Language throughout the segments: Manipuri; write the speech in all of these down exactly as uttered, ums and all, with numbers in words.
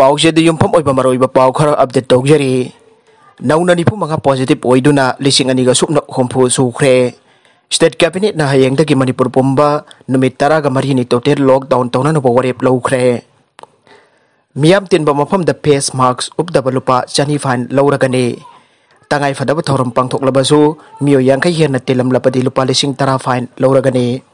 ꯄꯥꯎꯁꯦ ꯑꯗꯨ ꯌꯨꯝꯐꯝ ꯑꯣꯏꯕ ꯃꯔꯨꯑꯣꯏꯕ ꯄꯥꯎ ꯈꯔ ꯑꯞꯗꯦꯠ ꯇꯧꯖꯔꯤ꯫ ꯅꯧꯅ ꯅꯤꯐꯨ ꯃꯉꯥ ꯄꯣꯖꯤꯇꯤꯚ ꯑꯣꯏꯗꯨꯅ ꯂꯤꯁꯤꯡ ꯑꯅꯤꯒ ꯁꯨꯞꯅ ꯍꯨꯝꯐꯨ ꯁꯨꯈ꯭ꯔꯦ꯫ ꯁ꯭ꯇꯦꯠ ꯀꯦꯕꯤꯅꯦꯠꯅ ꯍꯌꯦꯡꯗꯒꯤ ꯃꯅꯤꯄꯨꯔ ꯄꯨꯝꯕ ꯅꯨꯃꯤꯠ ꯇꯔꯥꯒ ꯃꯔꯤꯅꯤ ꯇꯣꯇꯦꯜ ꯂꯣꯛꯗꯥꯎꯟ ꯇꯧꯅꯅꯕ ꯋꯥꯔꯦꯞ ꯂꯧꯈ꯭ꯔꯦ꯫ ꯃꯤꯌꯥꯝ ꯇꯤꯟꯕ ꯃꯐꯝꯗ ꯐꯦꯁ ꯃꯥꯛꯁ ꯎꯞꯇꯕ ꯂꯨꯄꯥ ꯆꯅꯤ ꯐꯥꯏꯟ ꯂꯧꯔꯒꯅꯤ꯫ ꯇꯉꯥꯏ ꯐꯗꯕ ꯊꯧꯔꯝ ꯄꯥꯡꯊꯣꯛꯂꯕꯁꯨ ꯃꯤꯑꯣꯏ ꯌꯥꯡꯈꯩ ꯍꯦꯟꯅ ꯇꯤꯜꯂꯝꯂꯕꯗꯤ ꯂꯨꯄꯥ ꯂꯤꯁꯤꯡ ꯇꯔꯥ ꯐꯥꯏꯟ ꯂꯧꯔꯒꯅꯤ꯫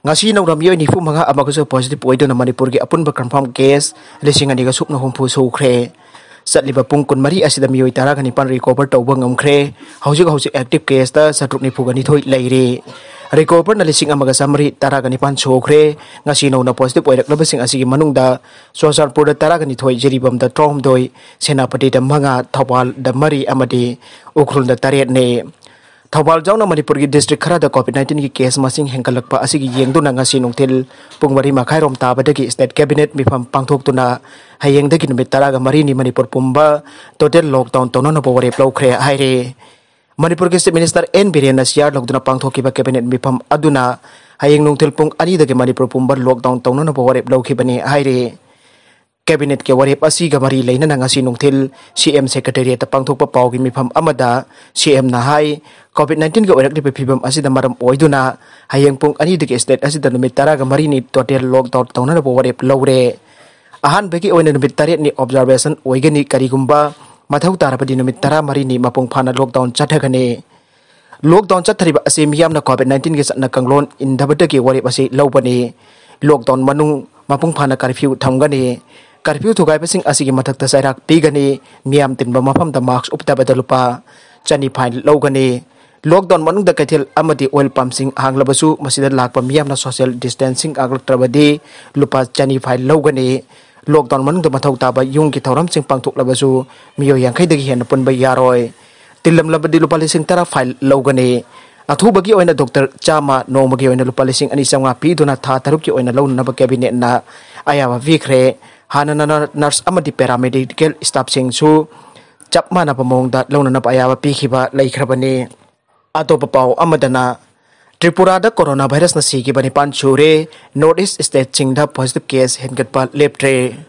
ꯉꯁꯤ ꯅꯧꯅ ꯃꯤꯑꯣꯏ ꯅꯤꯐꯨ ꯃꯉꯥ ꯑꯃꯒꯁꯨ ꯄꯣꯖꯤꯇꯤꯚ ꯑꯣꯏꯗꯨꯅ ꯃꯅꯤꯄꯨꯔꯒꯤ ꯑꯄꯨꯟꯕ ꯀꯟꯐꯥꯔꯝ ꯀꯦꯁ ꯂꯤꯁꯤꯡ ꯑꯅꯤꯒ ꯁꯨꯞꯅ ꯍꯨꯝꯐꯨ ꯁꯨꯈ꯭ꯔꯦ꯫ ꯆꯠꯂꯤꯕ ꯄꯨꯡ ꯀꯨꯟꯃꯔꯤ ꯑꯁꯤꯗ ꯃꯤꯑꯣꯏ ꯇꯔꯥꯒ ꯅꯤꯄꯥꯟ ꯔꯤꯀꯣꯚꯔ ꯇꯧꯕ ꯉꯝꯈ꯭ꯔꯦ꯫ ꯍꯧꯖꯤꯛ ꯍꯧꯖꯤꯛ ꯑꯦꯛꯇꯤꯚ ꯀꯦꯁꯇ ꯆꯥꯇ꯭ꯔꯨꯛ ꯅꯤꯐꯨꯒ ꯅꯤꯊꯣꯏ ꯂꯩꯔꯤ꯫ ꯔꯤꯀꯣꯚꯔꯅ ꯂꯤꯁꯤꯡ ꯑꯃꯒ ꯆꯥꯃꯔꯤ ꯇꯔꯥꯒ ꯅꯤꯄꯥꯟ ꯁꯨꯈ꯭ꯔꯦ꯫ ꯉꯁꯤ ꯅꯧꯅ ꯄꯣꯖꯤꯇꯤꯚ ꯑꯣꯏꯔꯛꯂꯕꯁꯤꯡ ꯑꯁꯤꯒꯤ ꯃꯅꯨꯡꯗ ꯆꯨꯔꯆꯥꯟꯄꯨꯔꯗ ꯇꯔꯥꯒ ꯅꯤꯊꯣꯏ, ꯖꯤꯔꯤꯕꯥꯝꯗ ꯇꯔꯥꯍꯨꯝꯗꯣꯏ, ꯁꯦꯅꯥꯄꯇꯤꯗ ꯃꯉꯥ, ꯊꯧꯕꯥꯜꯗ ꯃꯔꯤ ꯑꯃꯗꯤ ꯎꯈ꯭ꯔꯨꯜꯗ ꯇꯔꯦꯠꯅꯤ꯫ ꯊꯧꯕꯥꯜ ꯌꯥꯎꯅ ꯃꯅꯤꯄꯨꯔꯒꯤ ꯗꯤꯁꯇ꯭ꯔꯤꯛ ꯈꯔꯗ ꯀꯣꯚꯤꯗ ꯅꯥꯏꯟꯇꯤꯟꯒꯤ ꯀꯦꯁ ꯃꯁꯤꯡ ꯍꯦꯟꯒꯠꯂꯛꯄ ꯑꯁꯤꯒꯤ ꯌꯦꯡꯗꯨꯅ ꯉꯁꯤ ꯅꯨꯡꯊꯤꯜ ꯄꯨꯡ ꯃꯔꯤ ꯃꯈꯥꯏꯔꯣꯝ ꯇꯥꯕꯗꯒꯤ ꯁ꯭ꯇꯦꯠ ꯀꯦꯕꯤꯅꯦꯠ ꯃꯤꯐꯝ ꯄꯥꯡꯊꯣꯛꯇꯨꯅ ꯍꯌꯦꯡꯗꯒꯤ ꯅꯨꯃꯤꯠ ꯇꯔꯥꯒ ꯃꯔꯤꯅꯤ ꯃꯅꯤꯄꯨꯔ ꯄꯨꯝꯕ ꯇꯣꯇꯦꯜ ꯂꯣꯛꯗꯥꯎꯟ ꯇꯧꯅꯅꯕ ꯋꯥꯔꯦꯞ ꯂꯧꯈ꯭ꯔꯦ ꯍꯥꯏꯔꯦ꯫ ꯃꯅꯤꯄꯨꯔꯒꯤ ꯆꯤꯐ ꯃꯤꯅꯤꯁꯇꯔ ꯑꯦꯟ ꯕꯤꯔꯦꯟꯅ ꯆꯤꯌꯥꯔ ꯂꯧꯗꯨꯅ ꯄꯥꯡꯊꯣꯛꯈꯤꯕ ꯀꯦꯕꯤꯅꯦꯠ ꯃꯤꯐꯝ ꯑꯗꯨꯅ ꯍꯌꯦꯡ ꯅꯨꯡꯊꯤꯜ ꯄꯨꯡ ꯑꯅꯤꯗꯒꯤ ꯃꯅꯤꯄꯨꯔ ꯄꯨꯝꯕ ꯂꯣꯛꯗꯥꯎꯟ ꯇꯧꯅꯅꯕ ꯋꯥꯔꯦꯞ ꯂꯧꯈꯤꯕꯅꯤ ꯍꯥꯏꯔꯦ꯫ ꯀꯦꯕꯤꯅꯦꯠꯀꯤ ꯋꯥꯔꯦꯞ ꯑꯁꯤꯒ ꯃꯔꯤ ꯂꯩꯅꯅ ꯉꯁꯤ ꯅꯨꯡꯊꯤꯜ ꯁꯤ ꯑꯦꯝ ꯁꯦꯀ꯭ꯔꯦꯇꯦꯔꯤꯌꯦꯠꯇ ꯄꯥꯡꯊꯣꯛꯄ ꯄꯥꯎꯒꯤ ꯃꯤꯐꯝ ꯑꯃꯗ ꯁꯤ ꯑꯦꯝꯅ ꯍꯥꯏ, ꯀꯣꯚꯤꯗ ꯅꯥꯏꯟꯇꯤꯟꯒꯤ ꯑꯣꯏꯔꯛꯂꯤꯕ ꯐꯤꯕꯝ ꯑꯁꯤꯗ ꯃꯔꯝ ꯑꯣꯏꯗꯨꯅ ꯍꯌꯦꯡ ꯄꯨꯡ ꯑꯅꯤꯗꯒꯤ ꯁ꯭ꯇꯦꯠ ꯑꯁꯤꯗ ꯅꯨꯃꯤꯠ ꯇꯔꯥꯒ ꯃꯔꯤꯅꯤ ꯇꯣꯇꯦꯜ ꯂꯣꯛꯗꯥꯎꯟ ꯇꯧꯅꯅꯕ ꯋꯥꯔꯦꯞ ꯂꯧꯔꯦ꯫ ꯑꯍꯥꯟꯕꯒꯤ ꯑꯣꯏꯅ ꯅꯨꯃꯤꯠ ꯇꯔꯦꯠꯅꯤ ꯑꯣꯕꯖꯥꯔꯕꯦꯁꯟ ꯑꯣꯏꯒꯅꯤ, ꯀꯔꯤꯒꯨꯝꯕ ꯃꯊꯧ ꯇꯥꯔꯕꯗꯤ ꯅꯨꯃꯤꯠ ꯇꯔꯥꯃꯔꯤꯅꯤ ꯃꯄꯨꯡ ꯐꯥꯅ ꯂꯣꯛꯗꯥꯎꯟ ꯆꯠꯊꯒꯅꯤ꯫ ꯂꯣꯛꯗꯥꯎꯟ ꯆꯠꯊꯔꯤꯕ ꯑꯁꯤ ꯃꯤꯌꯥꯝꯅ ꯀꯣꯚꯤꯗ ꯅꯥꯏꯟꯇꯤꯟꯒꯤ ꯆꯠꯅ ꯀꯥꯡꯂꯣꯟ ꯏꯟꯗꯕꯗꯒꯤ ꯋꯥꯔꯦꯞ ꯑꯁꯤ ꯂꯧꯕꯅꯤ꯫ ꯂꯣꯛꯗꯥꯎꯟ ꯃꯅꯨꯡ ꯃꯄꯨꯡ ꯐꯥꯅ ꯀꯔꯐ꯭ꯌꯨ ꯊꯝꯒꯅꯤ꯫ ꯀꯔꯐ꯭ꯌꯨ ꯊꯨꯒꯥꯏꯕꯁꯤꯡ ꯑꯁꯤꯒꯤ ꯃꯊꯛꯇ ꯆꯩꯔꯥꯛ ꯄꯤꯒꯅꯤ꯫ ꯃꯤꯌꯥꯝ ꯇꯤꯟꯕ ꯃꯐꯝꯗ ꯃꯥꯛꯁ ꯎꯞꯇꯕꯗ ꯂꯨꯄꯥ ꯆꯅꯤ ꯐꯥꯏꯟ ꯂꯧꯒꯅꯤ꯫ ꯂꯣꯛꯗꯥꯎꯟ ꯃꯅꯨꯡꯗ ꯀꯩꯊꯦꯜ ꯑꯃꯗꯤ ꯑꯣꯏꯜ ꯄꯝꯁꯤꯡ ꯍꯥꯡꯂꯕꯁꯨ ꯃꯁꯤꯗ ꯂꯥꯛꯄ ꯃꯤꯌꯥꯝꯅ ꯁꯣꯁꯤꯌꯦꯜ ꯗꯤꯁꯇꯦꯟꯁꯤꯡ ꯉꯥꯛꯂꯛꯇ꯭ꯔꯕꯗꯤ ꯂꯨꯄꯥ ꯆꯅꯤ ꯐꯥꯏꯟ ꯂꯧꯒꯅꯤ꯫ ꯂꯣꯛꯗꯥꯎꯟ ꯃꯅꯨꯡꯗ ꯃꯊꯧ ꯇꯥꯕ ꯌꯨꯝꯒꯤ ꯊꯧꯔꯝꯁꯤꯡ ꯄꯥꯡꯊꯣꯛꯂꯕꯁꯨ ꯃꯤꯑꯣꯏ ꯌꯥꯡꯈꯩꯗꯒꯤ ꯍꯦꯟꯅ ꯄꯨꯟꯕ ꯌꯥꯔꯣꯏ꯫ ꯇꯤꯜꯂꯝꯂꯕꯗꯤ ꯂꯨꯄꯥ ꯂꯤꯁꯤꯡ ꯇꯔꯥ ꯐꯥꯏꯟ ꯂꯧꯒꯅꯤ꯫ ꯑꯊꯨꯕꯒꯤ ꯑꯣꯏꯅ ꯗꯣꯛꯇꯔ ꯆꯥꯝꯃ, ꯅꯣꯡꯃꯒꯤ ꯑꯣꯏꯅ ꯂꯨꯄꯥ ꯂꯤꯁꯤꯡ ꯑꯅꯤ ꯆꯥꯝꯃꯉꯥ ꯄꯤꯗꯨꯅ ꯊꯥ ꯇꯔꯨꯛꯀꯤ ꯑꯣꯏꯅ ꯂꯧꯅꯅꯕ ꯀꯦꯕꯤꯅꯦꯠꯅ ꯑꯌꯥꯕ ꯄꯤꯈ꯭ꯔꯦ꯫ ꯍꯥꯟꯅꯅ ꯅꯔꯁ ꯑꯃꯗꯤ ꯄꯦꯔꯥꯃꯦꯗꯤꯀꯦꯜ ꯁ꯭ꯇꯥꯐꯁꯤꯡꯁꯨ ꯆꯞ ꯃꯥꯟꯅꯕ ꯃꯑꯣꯡꯗ ꯂꯧꯅꯅꯕ ꯑꯌꯥꯕ ꯄꯤꯈꯤꯕ ꯂꯩꯈ꯭ꯔꯕꯅꯤ꯫ ꯑꯇꯣꯞꯄ ꯄꯥꯎ ꯑꯃꯗꯅ, ꯇ꯭ꯔꯤꯄꯨꯔꯥꯗ ꯀꯣꯔꯣꯅꯥ ꯚꯥꯏꯔꯁꯅ ꯁꯤꯈꯤꯕ ꯅꯤꯄꯥꯟ ꯁꯨꯔꯦ꯫ ꯅꯣꯔꯠ ꯏꯁ ꯁ꯭ꯇꯦꯠꯁꯤꯡꯗ ꯄꯣꯖꯤꯇꯤꯚ ꯀꯦꯁ ꯍꯦꯟꯒꯠꯄ ꯂꯦꯞꯇ꯭ꯔꯦ꯫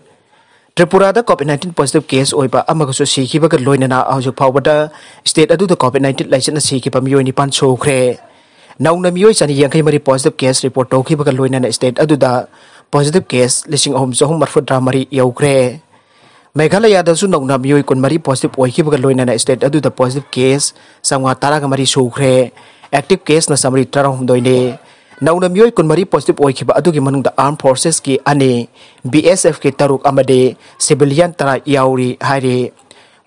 ꯇ꯭ꯔꯤꯄꯨꯔꯥꯗ COVID nineteen positive case ꯑꯣꯏꯕ ꯑꯃꯒꯁꯨ ꯁꯤꯈꯤꯕꯒ ꯂꯣꯏꯅꯅ ꯍꯧꯖꯤꯛ ꯐꯥꯎꯕꯗ state ꯑꯗꯨꯗ COVID nineteen ꯂꯥꯏꯆꯠꯅ ꯁꯤꯈꯤꯕ ꯃꯤꯑꯣꯏ ꯅꯤꯄꯥꯟ ꯁꯨꯈ꯭ꯔꯦ꯫ ꯅꯧꯅ ꯃꯤꯑꯣꯏ ꯆꯅꯤ ꯌꯥꯡꯈꯩ ꯃꯔꯤ positive case report ꯇꯧꯈꯤꯕꯒ ꯂꯣꯏꯅꯅ state ꯑꯗꯨꯗ positive case ꯂꯤꯁꯤꯡ ꯑꯍꯨꯝ ꯆꯍꯨꯝ ꯃꯔꯤꯐꯨꯇꯔꯥ ꯃꯔꯤ ꯌꯧꯈ꯭ꯔꯦ꯫ ꯃꯦꯘꯥꯂꯌꯥꯗꯁꯨ ꯅꯧꯅ ꯃꯤꯑꯣꯏ ꯀꯨꯟꯃꯔꯤ positive ꯑꯣꯏꯈꯤꯕꯒ ꯂꯣꯏꯅꯅ state ꯑꯗꯨꯗ positive case ꯆꯥꯝꯃꯉꯥ ꯇꯔꯥꯒ ꯃꯔꯤ ꯁꯨꯈ꯭ꯔꯦ꯫ Active caseꯅ ꯆꯥꯃꯔꯤ ꯇꯔꯥꯍꯨꯝꯗꯣꯏꯅꯤ꯫ ꯅꯧꯅ ꯃꯤꯑꯣꯏ ꯀꯨꯟꯃꯔꯤ positive ꯑꯣꯏꯈꯤꯕ ꯑꯗꯨꯒꯤ ꯃꯅꯨꯡꯗ Armed Forcesꯀꯤ ꯑꯅꯤ, BSFꯀꯤ ꯇꯔꯨꯛ ꯑꯃꯗꯤ civilian ꯇꯔꯥ ꯌꯥꯎꯔꯤ ꯍꯥꯏꯔꯤ꯫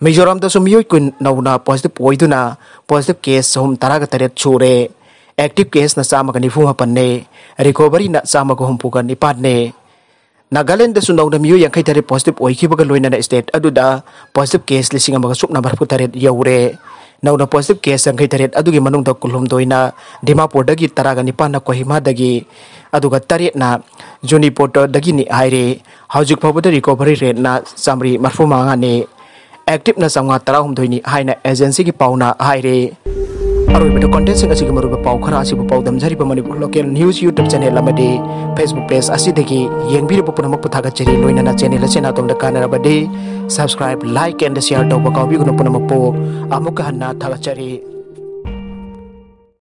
ꯃꯤꯖꯣꯔꯥꯝꯗꯁꯨ ꯃꯤꯑꯣꯏ ꯀꯨꯟ ꯅꯧꯅ positive ꯑꯣꯏꯗꯨꯅ positive case ꯆꯍꯨꯝ ꯇꯔꯥꯒ ꯇꯔꯦꯠ ꯁꯨꯔꯦ꯫ Active caseꯅ ꯆꯥꯝꯃꯒ ꯅꯤꯐꯨ ꯃꯥꯄꯟꯅꯤ꯫ Recoveryꯅ ꯆꯥꯝꯃꯒ ꯍꯨꯝꯐꯨꯒ ꯅꯤꯄꯥꯟꯅꯤ꯫ ꯅꯥꯒꯥꯂꯦꯟꯗꯁꯨ ꯅꯧꯅ ꯃꯤꯑꯣꯏ ꯌꯥꯡꯈꯩ ꯇꯔꯦꯠ positive ꯑꯣꯏꯈꯤꯕꯒ ꯂꯣꯏꯅꯅ state ꯑꯗꯨꯗ positive case ꯂꯤꯁꯤꯡ ꯑꯃꯒ ꯁꯨꯞꯅ ꯃꯔꯤꯐꯨ ꯇꯔꯦꯠ ꯌꯧꯔꯦ꯫ ꯅꯧꯅ positive case ꯌꯥꯡꯈꯩ ꯇꯔꯦꯠ ꯑꯗꯨꯒꯤ ꯃꯅꯨꯡꯗ ꯀꯨꯟꯍꯨꯝꯗꯣꯏꯅ ꯗꯤꯃꯥꯄꯨꯔꯗꯒꯤ, ꯇꯔꯥꯒ ꯅꯤꯄꯥꯟꯅ ꯀꯣꯍꯤꯃꯥꯗꯒꯤ, ꯑꯗꯨꯒ ꯇꯔꯦꯠꯅ ꯖꯨꯅꯤꯄꯣꯔꯇꯗꯒꯤꯅꯤ ꯍꯥꯏꯔꯦ꯫ ꯍꯧꯖꯤꯛ ꯐꯥꯎꯕꯗ recovery rateꯅ ꯆꯥꯃꯔꯤ ꯃꯔꯤꯐꯨ ꯃꯉꯥꯅꯤ꯫ Activeꯅ ꯆꯥꯝꯃꯉꯥ ꯇꯔꯥꯍꯨꯝꯗꯣꯏꯅꯤ ꯍꯥꯏꯅ agencyꯒꯤ ꯄꯥꯎꯅ ꯍꯥꯏꯔꯦ꯫ ꯑꯔꯣꯏꯕꯗ contentꯁꯤꯡ ꯑꯁꯤꯒꯤ ꯃꯔꯨꯑꯣꯏꯕ ꯄꯥꯎ ꯈꯔ ꯑꯁꯤꯕꯨ ꯄꯥꯎꯗꯝꯖꯔꯤꯕ Manipur local news YouTube channel ꯑꯃꯗꯤ Facebook page ꯑꯁꯤꯗꯒꯤ ꯌꯦꯡꯕꯤꯔꯤꯕ ꯄꯨꯝꯅꯃꯛꯄꯨ ꯊꯥꯒꯠꯆꯔꯤ꯫ ꯂꯣꯏꯅꯅ channel ꯑꯁꯤ ꯅꯥꯇꯣꯝꯗ ꯀꯥꯟꯅꯔꯕꯗꯤ subscribe, like and share ꯇꯧꯕ ꯀꯥꯎꯕꯤꯒꯅꯨ꯫ ꯄꯨꯝꯅꯃꯛꯄꯨ ꯑꯃꯨꯛꯀ ꯍꯟꯅ ꯊꯥꯒꯠꯆꯔꯤ꯫